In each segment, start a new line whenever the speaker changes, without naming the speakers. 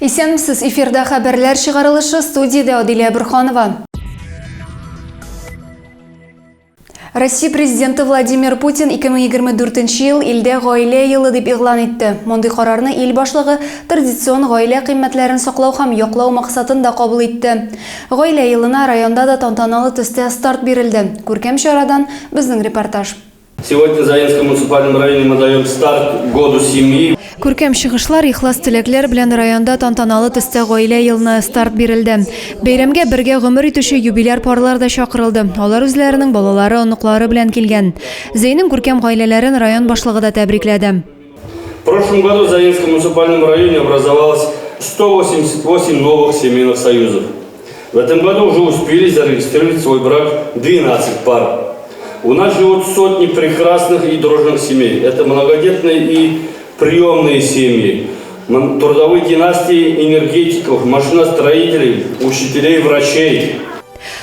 Исәнмесез, эфирда хәбәрләр чыгарылышы, студиядә Адилә Борханова. Россия Президенты Владимир Путин 2024 ел илдә гаилә елы дип игълан итте. Мондый карарны ил башлыгы традицион гаилә кыйммәтләрен саклау һәм яклау максатында кабул итте. Гаилә елына районда да тантаналы төстә старт бирелде. Күркәм чарадан безнең репортаж.
Сегодня в Заинском муниципальном районе мы даем старт году семьи.
Күркәм чыгышлар, ихлас теләкләр белән районда тантаналы төстә Гаилә елына старт бирелде. Бәйрәмгә бергә гомер итүче юбиляр парлар да чакырылды. Алар үзләренең балалары, оныклары белән килгән. Зәйнең күркәм гаиләләрен район башлыгы да тәбрикләде.
В прошлом году в Заинском муниципальном районе образовалось 188 новых семейных союзов. В этом году уже успели зарегистрировать свой брак 12 пар. У нас живут сотни прекрасных и дружных семей. Это многодетные и приемные семьи, трудовые династии энергетиков, машиностроителей, учителей, врачей.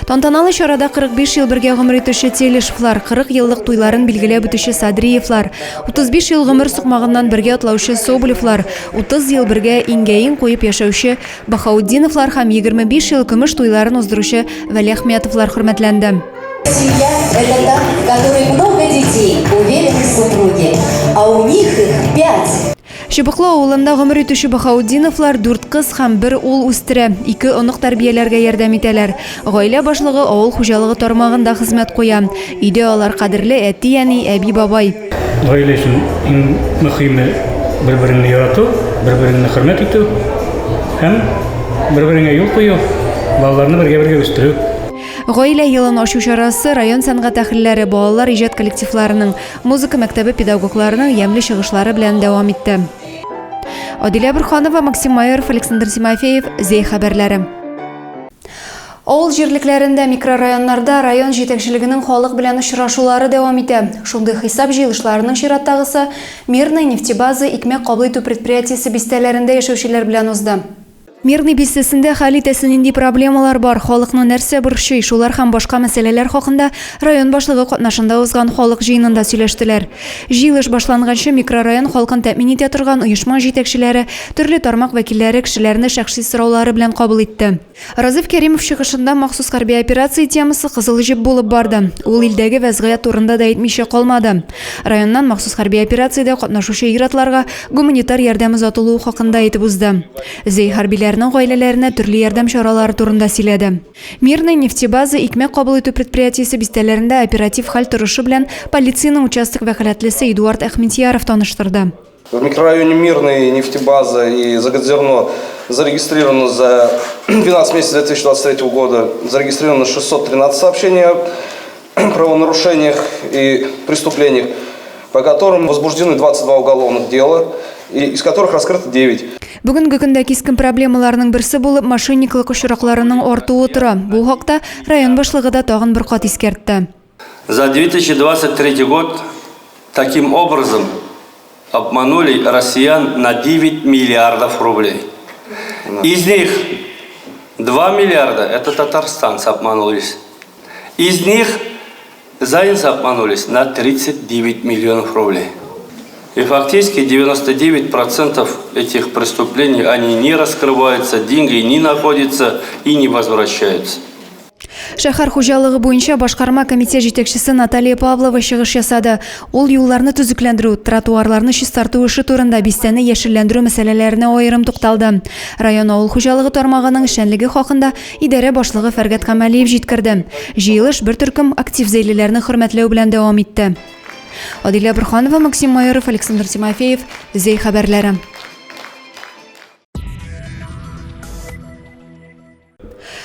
Тантаналы чарада 45 ел бергә гомер итүче Телешевлар, 40 еллык туйларын билгеләп үтүче Садриевлар, 35 ел гомер сукмагыннан бергә атлаучы Соболевлар, 30 ел бергә иңгә-иң куеп яшәүче Баһаутдиновлар һәм 25 ел көмеш туйларын уздыручы Вәлиәхмәтовлар хөрмәтләнде.
Семья – это та, в которой много детей, уверены супруги, а у них их пять.
Чыбыклы авылында гомер итүче Баһаутдиновлар дүрт кыз һәм бер ул үстерә, ике онык тәрбияләргә ярдәм итәләр. Гаилә башлыгы авыл хуҗалыгы тармагында хезмәт куя. Өйдә алар кадерле әти-әни, әби-бабай.
Гаилә өчен иң мөхиме бер-береңне ярату, бер-береңне хөрмәт итү һәм бер-береңә юл кую, балаларны бергә-бергә үстерү.
Гаилә елын ачу чарасы район сәнгать әһелләре, балалар иҗат коллективларының, музыка мәктәбе педагогларының ямьле чыгышлары белән дәвам итте. Адилә Борханова, Максим Майоров, Александр Тимофеев, Зәй хәбәрләре. Авыл җирлекләрендә, микрорайоннарда район җитәкчелегенең халык белән очрашулары дәвам итә. Шундый хисап җыелышларының чираттагысы Мирный, Нефтебаза, икмәк кабул итү предприятиесе бистәләрендә яшәүчеләр белән узды. Мирный бистәсендә хәл итәсе нинди проблемалар бар, халыкны нәрсә борчый, шулар һәм башка мәсьәләләр хакында район башлыгы катнашында узган халык җыенында сөйләштеләр. Җыелыш башланганчы микрорайон халкын тәэмин итә торган оешма җитәкчеләре, төрле тармак вәкилләре кешеләрне шәхси сораулары белән кабул итте. Разиф Кәримов чыгышында махсус хәрби операция темасы кызыл җеп булып барды. Ул илдәге вәзгыять турында да әйтмичә калмады. Районнан махсус хәрби операциядә катнашучы ир-атларга гуманитар ярдәм озатылуы хакында әйтеп узды. Зәй хәрбиләренең гаиләләренә төрле ярдәм чаралары турында сөйләде. Мирный, Нефтебаза, икмәк кабул итү предприятиесе бистәләрендә оператив хәл торышы белән полициянең участок вәкаләтлесе Эдуард Әхмедьяров таныштырды.
В микрорайоне Мирный, Нефтебаза и Заготзерно зарегистрировано за 12 месяцев 2023 года зарегистрировано 613 сообщений о правонарушениях и преступлениях, по которым возбуждены 22 уголовных дела, из которых раскрыто 9.
Бүгенге көндә кискен проблемаларның берсе булып мошенниклык очракларының артуы тора. Бу хакта район башлыгы да тагын бер кат искәртте.
За 2023 год таким образом обманули россиян на 9 миллиардов рублей. Из них 2 миллиарда это татарстанцы обманулись. Из них заинцы обманулись на 39 миллионов рублей. И фактически 99% этих преступлений, они не раскрываются, деньги не находятся и не возвращаются.
Шәһәр хуҗалыгы буенча башкарма комитет җитәкчесе Наталья Павлова чыгыш ясады. Ул юлларны төзекләндерү, тротуарларны чистарту эше турында бистәне яшелләндерү мәсьәләләренә аерым тукталды. Район авыл хуҗалыгы тармагының эшчәнлеге хакында идарә башлыгы Фәргать Камалиев җиткерде. Җыелыш бер төркем актив зәйлеләрне хөрмәтләү белән дәвам итте. Адилә Борһанова, Максим Майоров, Александр Тимофеев, Зәй хәбәрләре.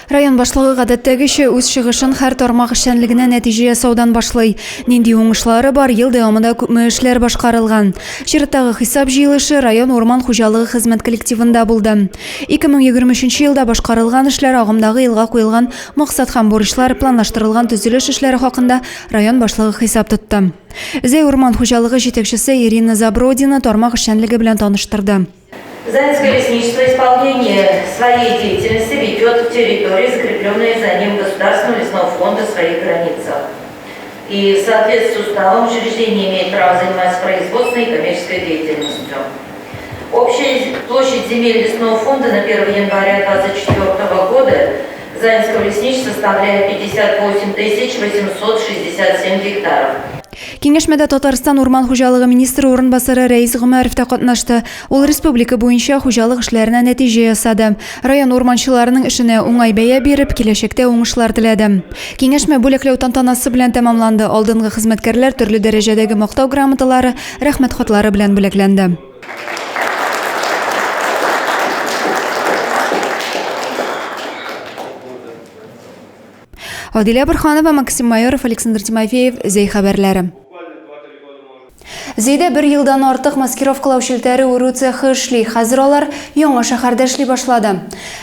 Район башлыгы гадәттәгечә үз чыгышын һәр тармак эшчәнлегенә нәтиҗә ясаудан башлый. Нинди уңышлары бар, ел дәвамында күпме эшләр башкарылган. Чираттагы хисап җыелышы район урман хуҗалыгы хезмәт коллективында булды. 2023 елда башкарылган эшләр, агымдагы елга куелган максат һәм бурычлар, планлаштырылган төзелеш эшләре хакында район башлыгы хисап тотты. Зәй урман хуҗалыгы җитәкчесе Ирина Забродина тармак эшчәнлеге белән таныштырды.
Заинское лесничество исполнение своей деятельности ведет в территории, закрепленной за ним Государственного лесного фонда в своих границах. И в соответствии с уставом учреждение имеет право заниматься производственной и коммерческой деятельностью. Общая площадь земель лесного фонда на 1 января 2024 года Заинского лесничества составляет 58 867 гектаров.
Киңәшмәдә Татарстан урман хуҗалыгы министры урынбасары Рәис Гомәров та катнашты. Ул республика буенча хуҗалык эшләренә нәтиҗә ясады. Район урманчыларының эшенә уңай бәя биреп, киләчәктә уңышлар теләде. Киңәшмә бүләкләү тантанасы белән тәмамланды. Алдынгы хезмәткәрләр төрле дәрәҗәдәге мактау грамоталары, рәхмәт хатлары белән бүләкләнде. Адилә Борханова, Максим Майоров, Александр Тимофеев, Зәй хәбәрләре. Зәйдә бер елдан артык маскировкалау челтәре үрү цехы эшли. Хәзер алар яңа шәһәрдә эшли башлады.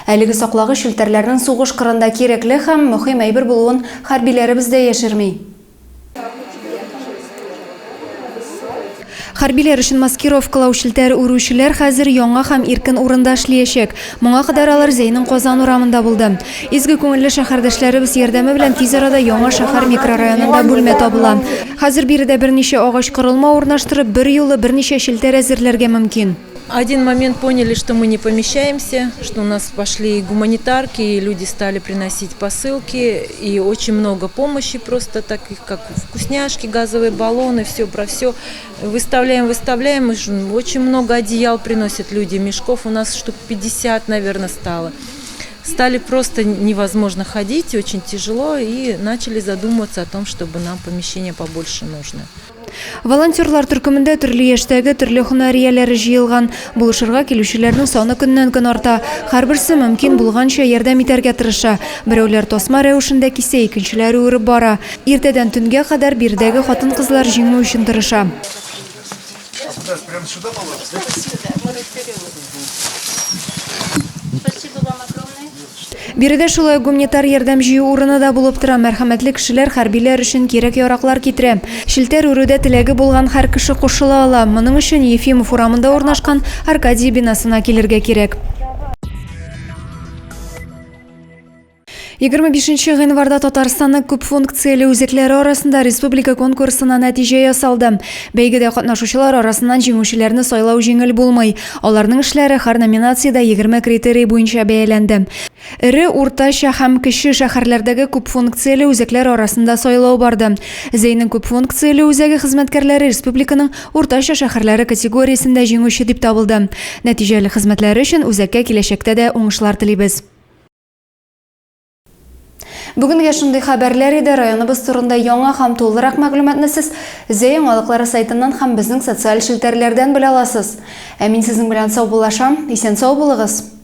Әлеге саклагыч челтәрләрнең сугыш кырында кирәкле һәм мөһим әйбер булуын хәрбиләребез дә яшерми. Хәрбиләр өчен маскировкалау челтәре үрүчеләр хәзер яңа һәм иркен урында эшлиячәк. Моңа кадәр алар Зәйнең Казан урамында булды. Изге күңелле шәһәрдәшләребез ярдәме белән тиз арада яңа шәһәр микрорайонында бүлмә табыла. Хәзер биредә берничә агач корылма урнаштырып, берьюлы берничә челтәр әзерләргә мөмкин.
Один момент поняли, что мы не помещаемся, что у нас пошли гуманитарки, и люди стали приносить посылки, и очень много помощи просто, таких как вкусняшки, газовые баллоны, все про все. Выставляем, выставляем, очень много одеял приносят люди, мешков у нас штук 50, наверное, стало. Стали просто невозможно ходить, очень тяжело, и начали задумываться о том, чтобы нам помещение побольше нужно.
Волонтерлар төркемендә төрле яшьтәге, төрле һөнәр ияләре җыелган. Булышырга килүчеләрнең саны көннән-көн арта. Һәрберсе мөмкин булганча ярдәм итәргә тырыша. Берәүләр тасма рәвешендә кисә, икенчеләре үреп бара. Иртәдән төнгә кадәр биредәге хатын-кызлар җиңү өчен тырыша. Биредә шулай ук гуманитар ярдәм җыю урыны да булып тора. Мәрхәмәтле кешеләр хәрбиләр өчен кирәк-яраклар китерә. Челтәр үрүдә теләге булган һәр кеше кушыла ала. Моның өчен Ефимов урамында урнашкан Аркадия бинасына килергә кирәк. 25 гыйнварда Татарстанның күп функцияле үзәкләре арасында республика конкурсына нәтиҗә ясалды. Бәйгедә катнашучылар арасыннан җиңүчеләрне сайлау җиңел булмый. Аларның эшләре һәр номинациядә 20 критерий буенча бәяләнде. Эре, уртача һәм кече шәһәрләрдәге күпфункцияле үзәкләр арасында сайлау барды. Зәйнең күпфункцияле үзәге хезмәткәрләре республиканың уртача шәһәрләре категориясендә җиңүче дип табылды. Нәтиҗәле хезмәтләре өчен үзәккә киләчәктә дә уңышлар телибез. Бүгенгә шундый хәбәрләр иде. Районыбыз турында яңа һәм тулырак мәгълүматны сез Зәй яңалыклары сайтыннан һәм безнең социаль челтәрләрдән белә аласыз. Ә мин сезнең белән саубуллашам. Исән-сау булыгыз!